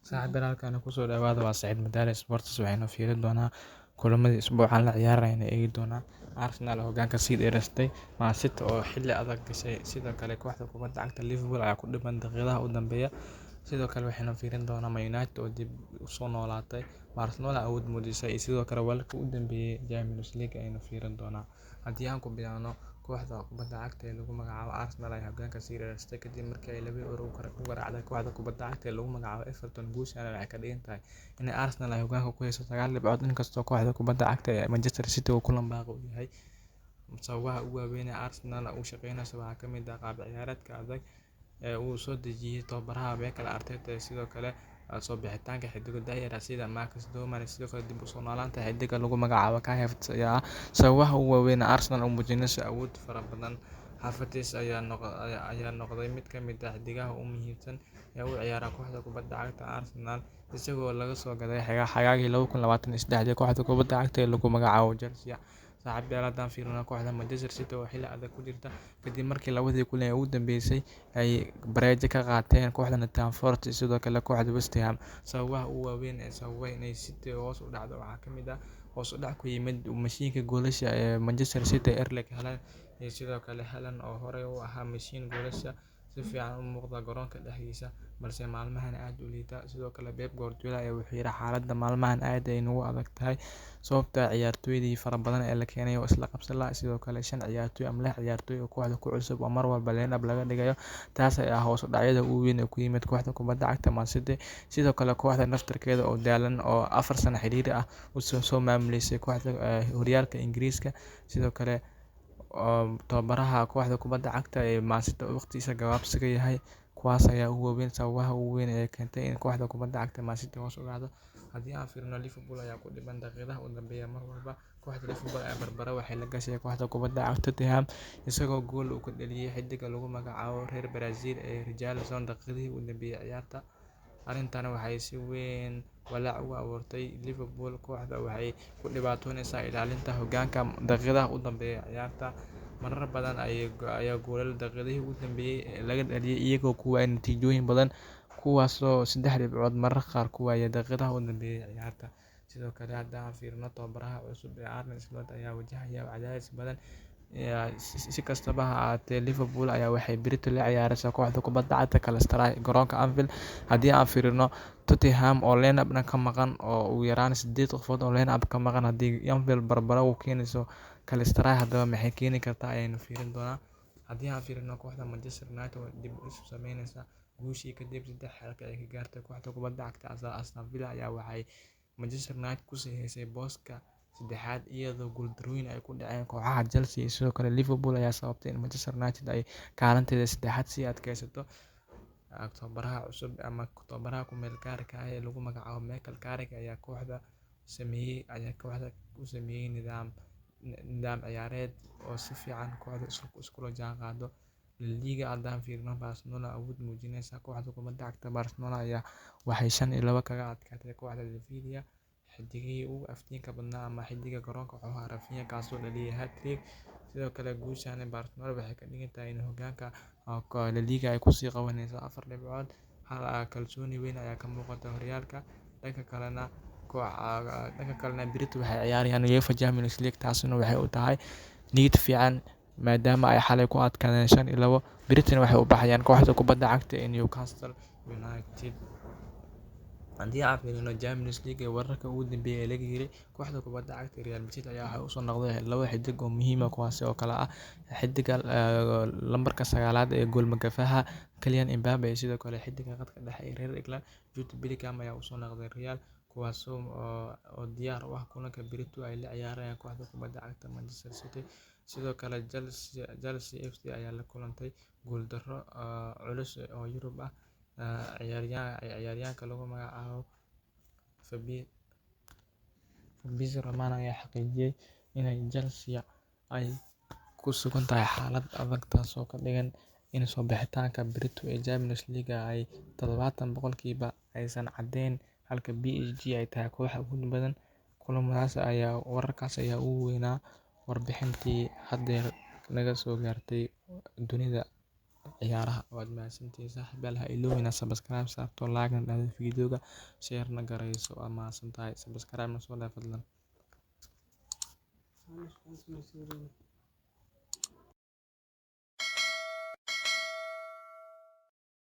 Saaxiib halkan kusoo dhawaada waa Saciid Madaale Sports. Waxaynu fiirin doonaa kulamadii isbuucan la ciyaarayna, eegi doonaa Arsenal oo hogaanka sii dheeraystay, Man City oo xilli adag gashay, sidoo kale kooxda kubadda cagta Liverpool ayaa ku dhiman daqiiqadaha u dambeeya. Sidoo kale waxaynu fiirin doonaa Man United oo dib u soo noolaatay, Barcelona awood muujisay, iyo sidoo kale wararkii u dambeeyay Champions League ayaynu fiirin doonaa. Haddii aan ku bilaabno, kooxda kubadda cagta ee lagu magacaabo Arsenal ayaa hogaanka sii dheeraystay kadib markii ay 2-0 ku garaacday kooxda kubadda cagta ee lagu magacaabo Everton. Guushan waxay ka dhigan tahay in Arsenal ay hogaanka ku hayso 9 dhibcood, inkastoo kooxda kubadda cagta ee Manchester City uu kulan baaqi u yahay. Sababaha ugu waaweyn ee Arsenal u shaqeynayso waxaa ka mid ah qaab ciyaareedka adag ee uu soo dejiyay tababaraha Mikel Arteta, iyo sidoo kale soo bixitaanka xiddigo da'yar ah sida Max Dowman, iyo sidoo kale dib u soo noolaanta xiddiga lagu magacaabo Kai Havertz ayaa ah sababaha ugu waaweyn ee Arsenal u muujinayso awood fara badan. Havertz ayaa noqday mid ka mid ah xiddigaha ugu muhiimsan ee u ciyaara kooxda kubadda cagta Arsenal, isagoo laga soo gaday xagaagii 2023 kooxda kubadda cagta ee lagu magacaabo Chelsea. Saaxiibayaal, haddaan fiirino kooxda Manchester City oo xilli adag ku jirta kadib markii labadii kulan ee ugu dambeysay ay bareejo ka qaateen kooxda Nottingham Forest iyo sidoo kale kooxda West Ham. Sababaha ugu waaweyn ee sababay inay City hoos u dhacdo waxaa ka mid ah hoos u dhac ku yimid mashiinka goolasha ee Manchester City Erling Haaland, iyo sidoo kale Haaland oo horey u ahaa mashiin goolasha si fiican u muuqda garoonka dhexdiisa, balse maalmahan aad u liita. Sidoo kale Pep Guardiola ayaa wuxuu yidhi xaaladda maalmahan aad ay nagu adag tahay, sababta ciyaartoydii fara badan ee la keenay oo isla qabsan laha, sidoo kale shan ciyaartoy ama lix ciyaartoy oo kooxda ku cusub oo mar walba line up laga dhigayo, taas ayaa hoos u dhacyada ugu weyn ee ku yimid kooxda kubadda cagta Man City. Sidoo kale kooxda naftarkeeda oo daalan oo 4 sano xiriir ah usoo soo maamuleysay kooxda horyaalka Ingiriiska, sidoo kale tababaraha kooxda kubadda cagta ee Man City oo waqtigiisa gabaabsiga yahay, kuwaas ayaa ugu waaweyn sababaha ugu weyn ee keentay in kooxda kubadda cagta Man City hoos u dhacdo. Haddii aan fiirino, Liverpool ayaa ku dhiman daqiiqadaha u dambeeya mar walba. Kooxda Liverpool ayaa barbaro waxay la gashay kooxda kubadda cagta Tottenham, isagoo gool uu ka dhaliyay xiddiga lagu magacaabo reer Brazil ee Richarlison daqiiqadihii u dambeeyay ciyaarta. Arrintan waxay si weyn walaac ugu abuurtay Liverpool. Kooxda waxay ku dhibaatoonaysaa ilaalinta hogaanka daqiiqadaha u dambeeya ciyaarta. Marar badan ayaa goolal daqiiqadihii ugu dambeeyay laga dhaliyay, iyagoo ku waayay natiijooyin badan, kuwaasoo 3 dhibcood mararka qaar ku waayay daqiiqadaha u dambeeyay ciyaarta. Sidoo kale haddii aan fiirino, tababaraha cusub ee Arne Slot ayaa wajahaya cadaadis badan. Si kastaba ha ahaatee, Liverpool ayaa waxay berito la ciyaareysaa kooxda kubadda cagta Galatasaray garoonka Anfield. Haddii aan fiirino Tottenham oo line up ka maqan, oo ugu yaraan 8 qofood oo line up ka maqan, haddii Anfield barbaro u keenayso Galatasaray, haddaba maxay keeni kartaa ayaynu fiirin doonaa. Haddii aan fiirino kooxda Manchester United oo dib u sameyneysa guushii kadib saddex xalka ay ka gaartay kooxda kubadda cagta Aston Villa, ayaa waxay Manchester United kusii haysay booska saddexaad, iyadoo guuldarrooyin ay ku dhaceen kooxaha Chelsea iyo sidoo kale Liverpool ayaa sababtay in Manchester United ay kaalinteeda saddexaad sii adkeysato. Tababaraha cusub ama tababaraha ku meel gaarka ah ee lagu magacaabo Michael Carrick ayaa kooxda sameeyay ayaa kooxda u sameeyay nidaam ciyaareed oo si fiican kooxda iskula jaan qaado. La Liga haddaan fiirino, Barcelona awood muujinaysa. Kooxda kubadda cagta Barcelona ayaa waxay 5-2 kaga adkaatay kooxda Sevilla. Xidigihii ugu aftiinka badnaa ama xidiga garoonka wuxuu ahaa Raphinha, kaasoo dhaliyay hat-trick. Sidoo kale guushan Barcelona waxay ka dhigan tahay in hogaanka La Liga ay kusii qabanayso 4 dhibcood. Kalsooni weyn ayaa ka muuqata horyaalka. Dhanka kalena berito waxay ciyaarayaan UEFA Champions League, taasina waxay u tahay niyad fiican maadaama ay xalay ku adkaadeen 5-2. Beritana waxay u baxayaan kooxda kubadda cagta ee Newcastle United. Haddii aan fiirino Champions League ee wararka ugu dambeeyay ee laga helay, kooxda kubadda cagta Real Madrid ayaa waxay usoo noqday laba xidig oo muhiim ah, kuwaasi oo kala ah xidiga lambarka 9aad ee goolmagafaha Kylian Mbappe iyo sidoo kale xidiga khadka dhexe ee reer England Jude Bellingham ayaa usoo noqday Real, kuwaas oo diyaar u ah kulanka berito ay la ciyaarayaan kooxda kubadda cagta Manchester City. Sidoo kale Chelsea FC ayaa la kulantay guuldarro culus oo Yurub ah. Ciyaaryahanka lagu magacaabo Fabrizio Romano ayaa xaqiijiyay inay Chelsea ay ku sugan tahay xaalad adag, taasoo ka dhigan in soo bixitaanka berito ee Champions League ay 70% aysan caddeyn, halka PSG ay tahay koox awood badan. Kulamadaas ayaa wararkaas ayaa ugu weynaa warbixintii haddeer naga soo gaartay dunida. ciyaaraha. Waad mahadsantihiin saaxiibayaal, ha iloobin inaad subscribe saarto, like na dhahdo videoga, share na garayso. Waa mahadsantahay, subscribe na soo dheh fadlan.